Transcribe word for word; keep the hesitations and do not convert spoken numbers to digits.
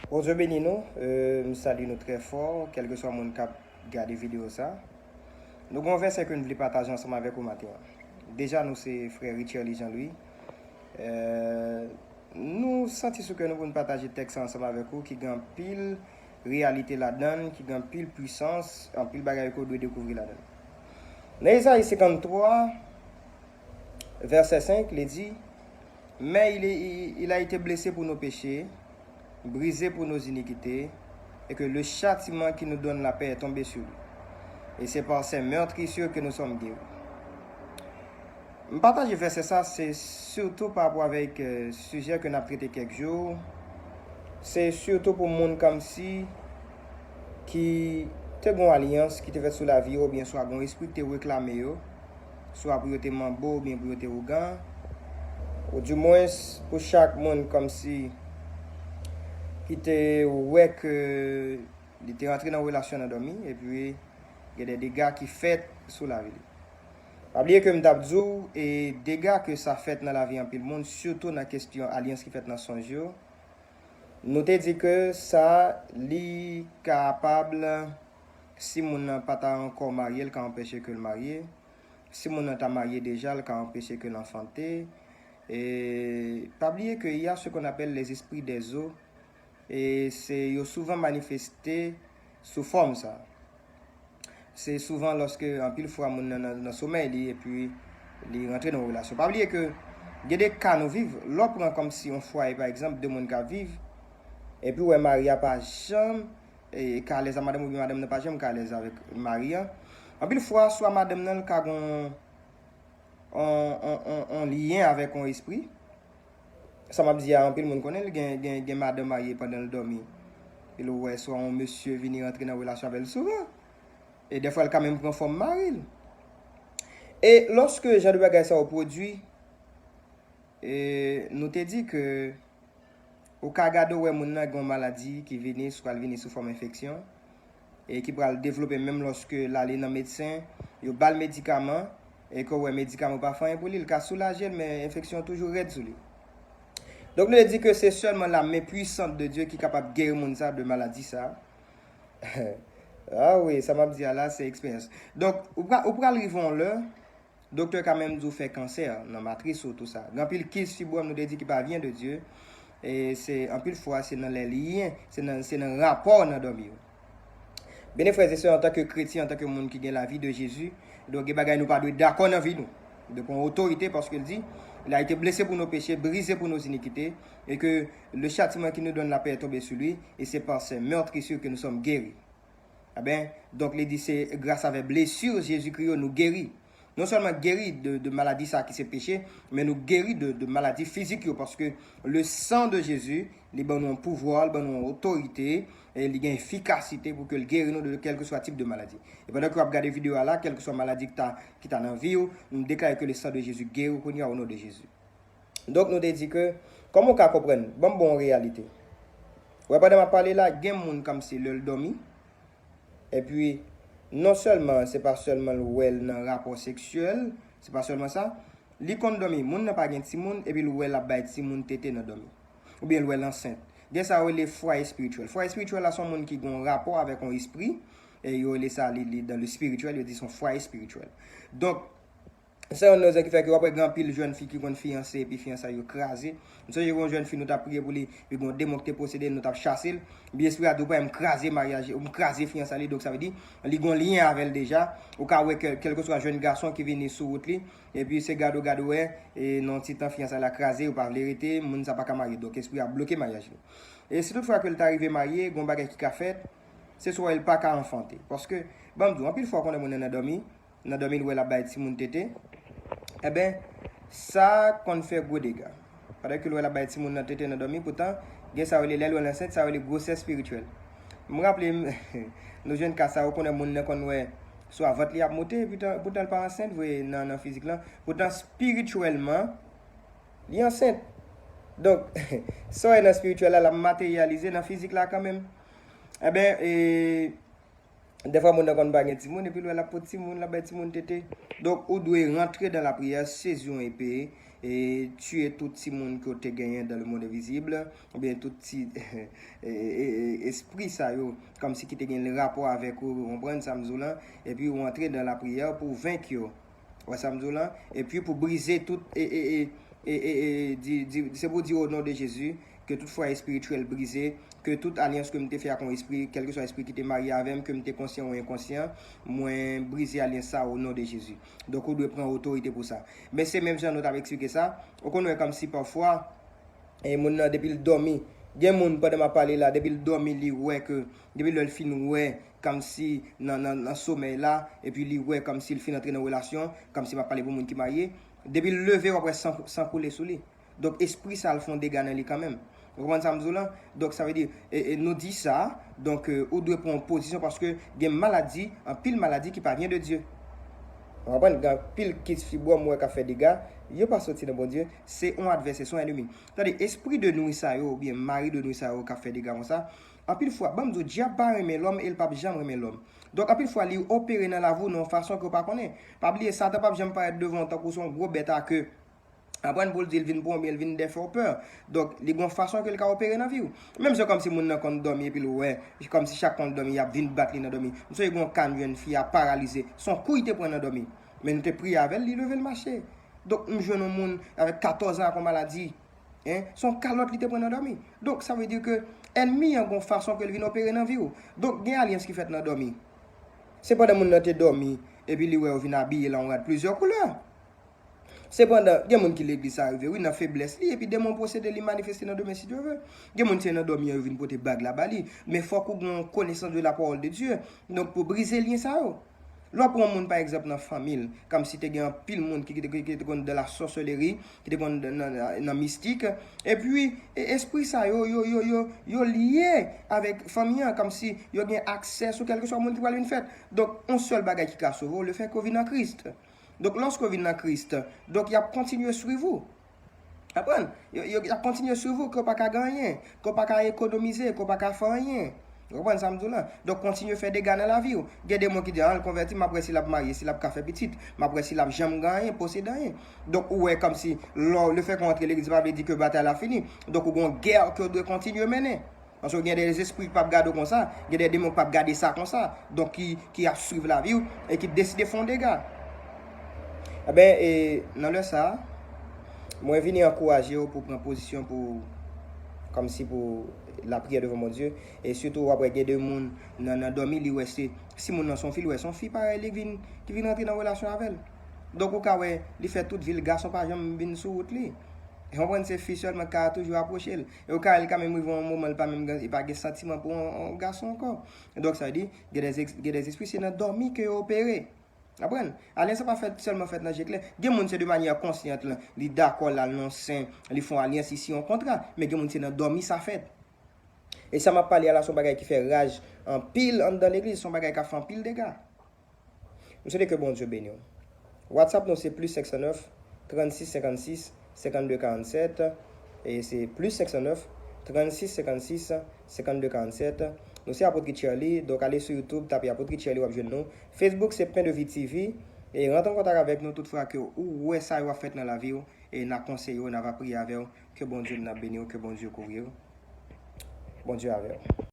Bondye beni nou. Euh, m salye nou trè fò, kèlkeswa moun k ap gade videyo sa. Nou gen yon vèsè ke n vle pataje ansanm avèk ou maten an. Deja, nou se frè Richerly Jean Louis. Euh, nou santi sou kè nou pou n pataje tèks sa ansanm avèk ou, ki gen anpil reyalite ladan l, ki gen anpil pwisans, anpil bagay ke w dwe dekouvri ladan l. Nan Ezayi senkanntwa, vèsè senk, li di, Mais il, est- il a été blessé pour nos péchés, brisé pour nos iniquités, et que le châtiment qui nous donne la paix est tombé sur lui. Et c'est par ses meurtrissures que nous sommes guéris. M pataje vèsè sa, se sitou pa rapò avèk euh, sijè ke n ap trete kèk jou. Se sitou pou moun kòmsi ki te gen yon alyans ki te fèt sou lavi yo, oubyen swa gen yon espri ki te reklame yo, swa pou yo te manbo oubyen pou yo te ougan, ou dimwens pou chak moun kòmsi ki te wè ke li te rantre nan relasyon nan dòmi, epi gen de dega ki fèt sou lavi li. Pa bliye ke m t ap di w, e dega ke sa fèt nan lavi anpil moun, sitou nan kesyon alyans ki fèt nan sonj yo, nou te di ke sa, li kapab, si moun nan pa ta ankò marye, l ka anpeche ke l marye. Si moun nan ta marye deja, l ka anpeche ke l anfante. E pa bliye ke y a ce qu'on appelle les esprits des eaux, e se yo souvan manifeste sou fòm sa. Se souvan lòske anpil fwa moun nan nan, nan somèy li epi li rantre nan yon relasyon. Pa bliye ke gen de ka nou viv, lè w pran kòmsi yon fwaye, pa egzanp, de moun k ap viv, epi w wè mari a pa janm e, ka alèz a madanm oubyen madanm nan pa janm ka alèz avèk mari an. Anpil fwa, swa madanm nan l ka gen yon, yon, yon, yon, yon lyen avèk yon espri. Sa m ap di a, anpil moun konnen l, gen, gen, gen madanm marye pandan l dòmi. Epi l wè swa yon mesye vini rantre nan relasyon avè l souvan. E dèfwa l ka menm pran fòm mari l. E lòske jan de bagay sa yo pwodui, e nou te di ke ou ka gade w wè moun nan gen yon maladi ki vini, sou pral vini sou fòm enfeksyon, e ki pral devlope menm lòske l ale nan medsen, yo ba l medikaman, e ke w wè medikaman yo pa fè anyen pou li, l ka soulaje l, men enfeksyon an toujou rèd sou li. Donk, nou te di ke se sèlman la main puissante de Dieu ki kapab geri moun sa de maladi sa. Ah wi, sa m ap di a la, se eksperyans. Donk, ou pra- ou pral rive yon lè, doktè ka menm di w fè kansè nan matris ou, tou sa. Gen anpil kis, fibwòm, nou te di ki pa vyen de Dye. E se anpil fwa, se nan lè lyen, se nan, se nan rapò nan dòmi yo. Byen, frè e sè, antanke kretyen, antanke moun ki gen lavi de Jezi, donk gen bagay nou pa dwe dakò nan vi nou. Donk, yon otorite, paske l di, il a été blessé pour nos péchés, brisé pour nos iniquités, et que le châtiment qui nous donne la paix est tombé sur lui, et c'est par ses meurtrissures que nous sommes guéris. Amen. Donk, li di se gras avèk blesi Jezikri yo nou geri. Non sèlman geri de, de maladi sa ki se peche, men nou geri de, de maladi fizik yo, paske le sang de Jésus, li ban nou yon pouvwa, li ban nou yon otorite, e li gen efikasite pou ke l geri nou de kèlkeswa tip de maladi. E pandan ke w ap gade videyo a la, kèlkeswa maladi ki ta, ki ta nan vi w, nou deklare ke le sang de Jésus geri w kounye a, o non de Jezi. Donk, nou te di ke, kòman w ka konprann? Ban m ba w yon reyalite. Wè, pandan m ap pale la, gen moun kòmsi lè l dòmi, epi, non sèlman, se pa sèlman l wè l nan rapò seksyèl, se pa sèlman sa, li konn dòmi, moun nan pa gen timoun, epi l wè l ap bay timoun tete nan dòmi. Oubyen l wè l ansent. Gen sa yo rele fwaye espirityèl. Fwaye espirityèl la, se yon moun ki gen yon rapò avèk yon espri, e yo rele sa, li, li dans le spirituel, yo di se yon fwaye espirityèl. Donk, se youn nan rezon ki fè ke w ap wè gen anpil jèn fi ki konn fiyanse epi fiyansay yo kraze. M sonje gen yon jèn fi nou t ap priye pou li, epi gen yon demon ki te posede l, nou t ap chase l. Epi espri a di w pa m kraze maryaj, m kraze fiyansay li, donk sa vle di, li gen yon lyen avè l deja. Ou ka wè ke, kèlkeswa jèn gason ki vini sou wout li, epi se gade w gade w wè, e nan ti tan fiyansay la kraze, ou pa vle rete, moun sa pa ka marye, donk espri a bloke maryaj li. E si toutfwa ke l ta rive marye, gen yon bagay ki ka fèt, se swa l pa ka anfante. Paske, ban m di w, anpil fwa konnen moun nan nan dòmi, nan dòmi l wè l ap bay timoun tete, enben, sa konn fè gwo dega. Pandan ke l wè l ap bay timoun nan tete nan dòmi, poutan, gen sa yo rele lè l wè l ansent, sa yo rele gwosès espirityèl. M raple m, nou jwenn ka sa yo konnen moun nan konn wè swa vant li ap moute, poutan, poutan l pa ansent vre nan, nan fizik lan. Poutan espirityèlman, li ansent. Donk, sa w wè nan espirityèl la, l ap materyalize nan fizik la kanmenm. Enben, e, dèfwa moun nan konn pa gen timoun, epi l wè l ap pot timoun, l ap bay timoun tete. Donk, ou dwe rantre dan lapriyè, sezi yon epe, e tiye tout timoun ke w te genyen dans le monde invisible, oubyen tout ti e, e, e, e, espri sa yo, kòmsi ki te gen rapò avèk ou, ou konprann sa m di w lan, epi ou antre dans la prière pou venk yo. Ou wè sa m di w lan? Epi pou brize tout, e, e, e, e, e, e, di, di, se pou di au nom de Jésus, ke tout fwa espirityèl brize, ke tout alyans ke m te fè ak yon espri, kèlkeswa espri ki te marye avè m, ke m te konsyan ou enkonsyan, mwen brize alyans sa au nom de Jésus. Donk, ou dwe pran otorite pou sa. Men se menm jan nou t ap eksplike sa, ou konn wè kòmsi pafwa, e moun nan, depi l dòmi, gen moun, pandan m ap pale la, depi l dòmi, li wè ke, depi lè l fin wè, kòmsi nan, nan, nan somèy la, epi li wè kòmsi l fin antre nan relasyon, kòmsi m ap pale pou moun ki marye, depi l leve, w ap wè san, san koule sou li. Donk, espri sa a, l fè yon dega nan li kanmenm. Ou konprann sa m di w lan? Donk, sa vle di, e, e, nou di sa, donk, e, ou dwe pran yon pozisyon paske gen maladi, anpil maladi ki pa vyen de Dye. Ou konprann? Gen anpil kis fibwòm ou wè k ap fè dega, yo pa soti nan Bondye, se yon advèsè, se yon ènmi. Tande, espri de nwi sa yo, oubyen mari de nwi sa yo k ap fè dega konsa, anpil fwa, ban m di w, dyab pa renmen lòm e l p ap janm renmen lòm. Donk, anpil fwa, li opere nan lavi w nan yon fason ke w pa konnen. Pa bliye, Satan p ap janm parèt devan w tankou se yon gwo bèt a ke aprann pou l di l vin pou w, oubyen l vin dèfè w pè. Donk, li gen yon fason ke l ka opere nan vi w. Menm jan kòmsi moun nan konn dòmi epi l wè, kòmsi chak kon l dòmi, y ap vin bat li nan dòmi. M sonje gen yon ka m jwenn fi a paralize. Se yon kou li te pran nan dòmi. Men nou te priye avè l, li leve l mache. Donk, m jwenn yon moun avèk katòz an ak yon maladi. Hein? Se yon kalòt li te pran nan dòmi. Donk, sa vle di ke ènmi an gen yon fason ke l vin opere nan vi w. Donk, gen alyans ki fèt nan dòmi. Se pandan moun nan te dòmi, epi li wè yo vin abiye l an yon rad plizyè koulè. Sepandan, gen moun ki legliz sa rive, wi, nan feblès li, epi demon posede li manifeste nan dòmi, si Dye vle. Gen moun se nan dòmi an yo vin pote bag la ba li. Men fòk ou gen yon konesans de la parole de Dieu. Donk, pou brize lyen sa yo. Lè w pran moun, pa egzanp, nan fanmi l, kòmsi te gen anpil moun ki, ki, ki, ki te konn dans la sorcellerie, ki te konn nan, nan, nan mistik. Epi, e, espri sa yo, yo, yo, yo, yo lye avèk fanmi an, kòmsi yo gen aksè sou kèlkeswa moun ki pral vin fèt. Donk, yon sèl bagay ki ka sove w, le fè ke w vin an Kris. Donk, lòske w vin nan Kris, donk, y ap kontinye swiv ou. Konprann? Yo, yo, y ap kontinye swiv ou, ke w pa ka gen anyen, ke w pa ka ekonomize, ke w pa ka fè anyen. Ou konprann sa m di w lan? Donk, kontinye fè dega nan lavi w. Gen de moun ki di, "Ah, l konvèti, m ap wè si l ap marye, si l ap ka fè pitit, m ap wè si l ap janm gen anyen, posede anyen." Donk, ou wè kòmsi, lè w, le fè ke w antre legliz, pa vle di ke batay la fini. Donk, ou gen yon gè ke w dwe kontinye mennen. Paske gen de zespri ki p ap gade w konsa, gen de demon ki p ap gade sa konsa, donk ki, ki ap swiv lavi w e ki deside fè w dega. Eben, e, nan lè sa a, mwen vini ankouraje w pou pran pozisyon pou, kòmsi pou lapriyè devan Bondye, e sitou w ap wè gen de moun nan, nan dòmi, li wè se, si moun nan se yon fi, li wè se yon fi parèy li ki vin, ki vin rantre nan relasyon avè l. Donk ou ka wè, li fè tout vi l, gason pa janm vin sou wout li. E w konprann se fi sèlman k ka toujou apwoche l. E w ka wè l ka menm rive yon moman, li pa menm gen, li pa gen santiman pou yon, yon gason ankò. Donk, sa vle di, gen de, gen de espri, se nan dòmi ke yo opere. Konprann? Alyans la pa fèt, sèlman fèt nan je klè. Gen moun, se de manyè konsyant, lan, li dakò, l al nan yon sen, li fè yon alyans, li siyen yon kontra. Men gen moun, se nan dòmi sa fèt. E sa m ap pale a la, se yon bagay ki fè raj anpil anndan legliz, se yon bagay k ap fè anpil dega. M swete ke Bondye beni w. WhatsApp nou se plis senk san nèf, trannsis senkannsis, senkannde karannsèt. E se plis senk san nèf, trannsis senkannsis, senkannde karannsèt. Nou se Apot Richard Lee, donk ale sou YouTube, tape Apot Richard Lee, w ap jwenn nou. Facebook se Pain de Vie T V. E rantre an kontak avèk nou tout fwa ke ou wè sa yo ap fèt nan lavi w, e n a konseye w, n a va priye avè w. Ke Bondye n ap beni w, ke Bondye kouvri w. Bondye avè w.